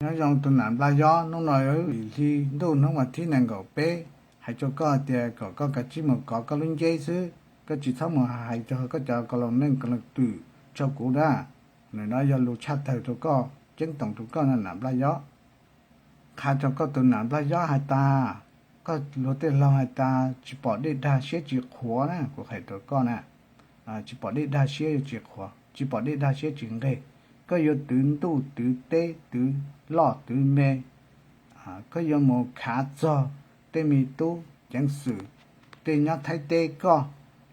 Nyob zoo tus nam nplaj yob, hnub no yog hli ntuj hnub vas thib nees nkaum peb, hais rau koj tias kom koj kav tsij mus kov koj lub nceb xwb, koj tsis txhob mus hais rau koj cov ko loos neej ko loos twm rau kuv na. Nim no yog lus tshaj tawg rau koj, ceeb toom rau koj na nam nplaj yob. Qha rau koj tus nam nplaj yob hais tas, koj luag tej laug hais tas tsis pom dej dag siab tsis qhuav na, kuv hais rau koj na. Tsis pom dej dag siab tsis qhuav, tsis pom dej dag siab tsis nqeg. Koj yuav twv ntuj twv teb twv loj twv me, koj yuav mus khav txog tej me tub ceev xwm, tej nyob Thaib teb koj,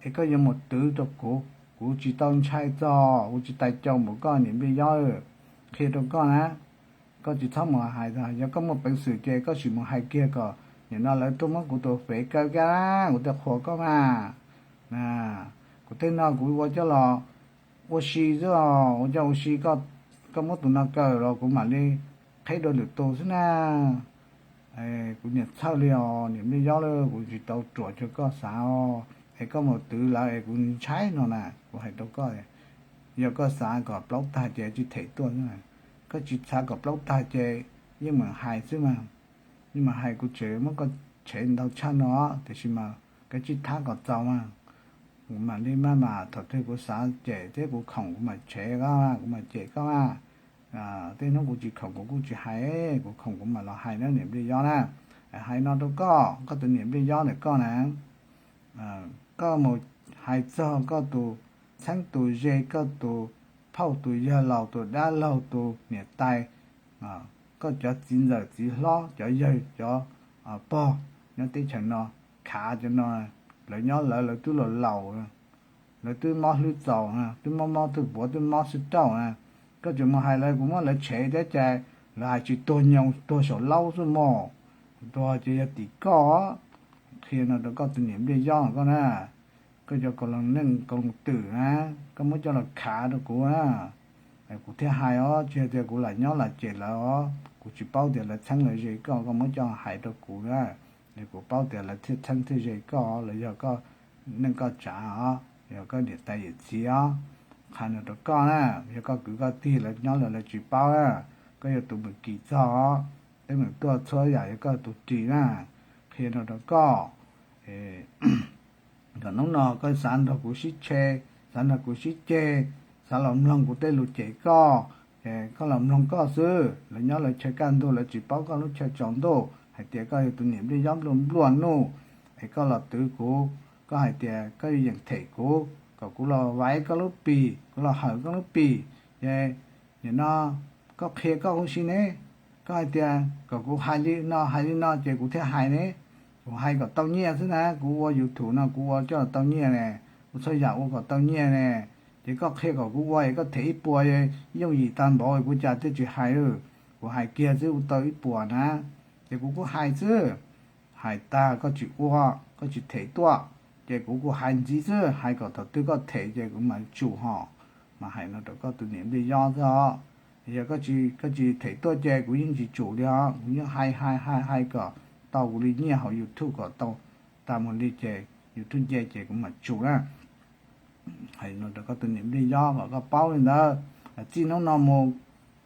es koj yuav mus twv rau kuv, kuv tsis tau ntshai txog, kuv tsis tais caus npaum koj niam nplij yob. Qhia rau koj na, koj tsis txhob mus hais, yog koj muaj peev xwm ces koj sim mus hais kiag kom nim no lawv tuaj muab kuv tus fev kaw kiag, kuv thiaj qhuas koj mas. Kuv tej no kuv ua coj los ua si xwb os, ua coj ua si, koj muab tus no kaw los kuv mam li qheb dua lwm tus xwb na. Kuv niam txhawj li os niam nplij yob, kuv tsis tau ruam rau koj xav os, es koj mus twv lawv es kuv ntshai no na, kuv hais rau koj. Yog koj xav kom plaub tag ces tsis them tuaj xwb, koj tsis xav kom plaub tag ces yeej meem hais xwb mas. Yeej meem hais, kuv tseem muab koj tshev ntau tshaj no, tiam sis mas koj tsij thab kom txaus mas. Kuv mam li maj mam, thaum twg kuv xav cem thiab kuv khoom kuv mam tshev koj, kuv mam cem koj. Tej hnub kuv tsis khoom kuv kuj tsis hais, kuv khoom kuv mam los hais na niam nplij yob na. Hais no rau koj, koj tus niam nplij yob ntawm koj na, koj mus hais txog koj tus txheeb tus ze, koj tus phauj tus yawg laus tus dab laug tus niam tais, koj cov txiv ntxawm txiv hlob cov yawg cov pog nyob teb chaws no, khav cov no, lawv nyob lawv, lawv twb laus laus, lawv twb mob hlwb txaus, twb mob mob twb puav twb mob xwb rauj na. Koj tseem mus hais lawv kuv muab lawv tshev thiab ces lawv hais tsis tuag nyoos tuag saum laub xwb mog, tuag ces yog tim koj. Qhia no rau koj tus niam nplij yob koj na, koj cov ko loos neej ko loos twm na, koj muab coj los khav rau kuv na. Kuv thiaj hais os, tsis yog tias kuv lam nyob lam cem lawv os, kuv tsis paub tias lawv txheeb lawv ze koj, koj muab coj hais rau kuv na. Kuv paub tias lawv thiaj txheeb thiaj ze koj, lawv yog koj neej koj tsav os, yog koj niam tais yawm txiv os. Qha no rau koj na, yog koj kwv koj tij lawv nyob lawv, lawv tsis paub na, koj yog tus mus kis txog os, teeb meem tuaj txhua yam yog koj tus ris na. Qhia no rau koj, kom hnub no koj xav nrog kuv sib tshe, xav nrog kuv sib ceg, xav los mloog kuv tej lus cem koj, ces koj los mloog koj xwb. Lawv nyob lawv chaw kaj ntug, lawv tsis paub koj lub chaw tsaus ntuj hais tias koj yog tus niam nplij yob nplua nplua nuj, es koj los twv kuv, koj hais tias koj yuav yeem them kuv kom kuv los vaiv koj lub pis, kuv los hawm koj lub pis, ces nim no koj qhia koj huv si ne, koj hais tias kom kuv hais li no hais li no ces kuv thiaj hais ne. Kuv hais kom tau nyiaj xwb na, kuv ua YouTube no kuv ua coj tau nyiaj ne, kuv txhua yam ua kom tau nyiaj ne, ces koj qhia kom kuv ua es koj them ib puas yooj yim tag npaum kuv cas thiaj tsis hais. Kuv hais kiag xwb kuv tau ib puas na, ces kuv kuj hais xwb. Hais tag koj tsis ua, koj tsis them tuaj, ces kuv kuj hais ntxiv xwb, hais kom thaum twg koj them ces kuv mam tsum hos. Mas hais no rau koj tus niam nplij yob xwb os. Yog koj tsis them tuaj ces kuv yeej tsis tsum li os, kuv yeej hais hais hais hais kom tau kuv li nyiaj hauv YouTube kom tau tas mus li ces YouTube nce ces kuv mam tsum na. Hais no rau koj tus niam nplij yob kom koj paub li ntawd. Txij hnub no mus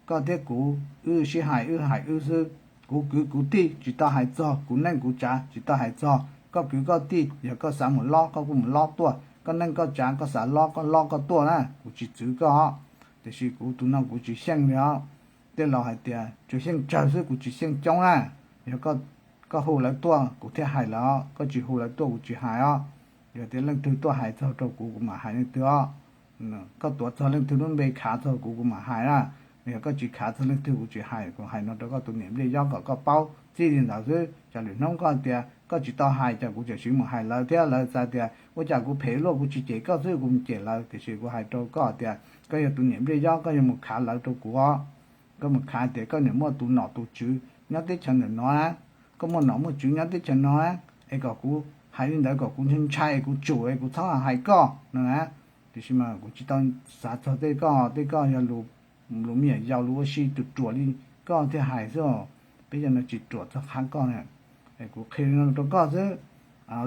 koj thiab kuv wb sib hais wb hais wb xwb. Kuv kwv kuv tij tsis tau hais txog, kuv neej kuv tsav tsis tau hais txog. Koj kwv koj tij, yog koj xav mus lob koj kuj mus lob tuaj, koj neej koj tsav koj xav lob koj lob koj tuaj na, kuv tsis txwv koj. Tiam sis kuv tus no kuv tsis xyeej li os. Tej laus hais tias tsuas xyeej tsawg xwb kuv tsis xyeej coob na. Yog koj hu lawv tuaj kuv thiaj hais lawv os, koj tsis hu lawv tuaj kuv tsis hais os. Yog tias leej twg tuaj hais txog rau kuv kuv mam hais leej twg os. Koj tuav txog leej twg lub npe khav txog kuv kuv mam hais na. Yog koj tsis khav txog leej twg kuv tsis hais. Kuv hais no rau koj tus niam nplij yob kom koj paub txij li ntawd xwb, tsam lwm hnub koj tias koj tsis tau hais ces kuv tseem siv mus hais lawv thiab, lawv xav tias ua cas kuv phem luaj kuv tsis cem koj xwb kuv mus cem lawv. Tiam sis kuv hais rau koj tias koj yog tus niam nplij yob koj yuav mus khav lawv rau kuv os. Koj mus khav tias koj niam muaj tus nom tus tswv nyob teb chaws ntawm no na, koj muaj nom muaj tswv nyob teb chaws no na, es kom kuv hais li ntawd kom kuv ntshai ntshai es kuv tsum es kuv txhob hais koj no na. Tiam sis mas kuv tsis tau xav txog tej koj, tej koj yog lus me nyuam yaus lus ua si ruam ruam li koj thiaj hais xwb. Peb cov no tsis ruam txog qhov koj na. Es kuv qhia li no rau koj xwb.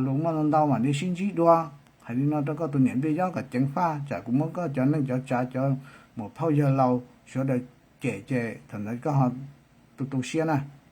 Lus muaj ntau ntau mam li sib ntsib dua. Hais li no rau koj tus niam nplij yob kom ceev faj, tsam kuv muab koj cov neej cov tsav cov muam phauj yawg laus sawv daws cem ces thaum ntawd koj ho tu siab na.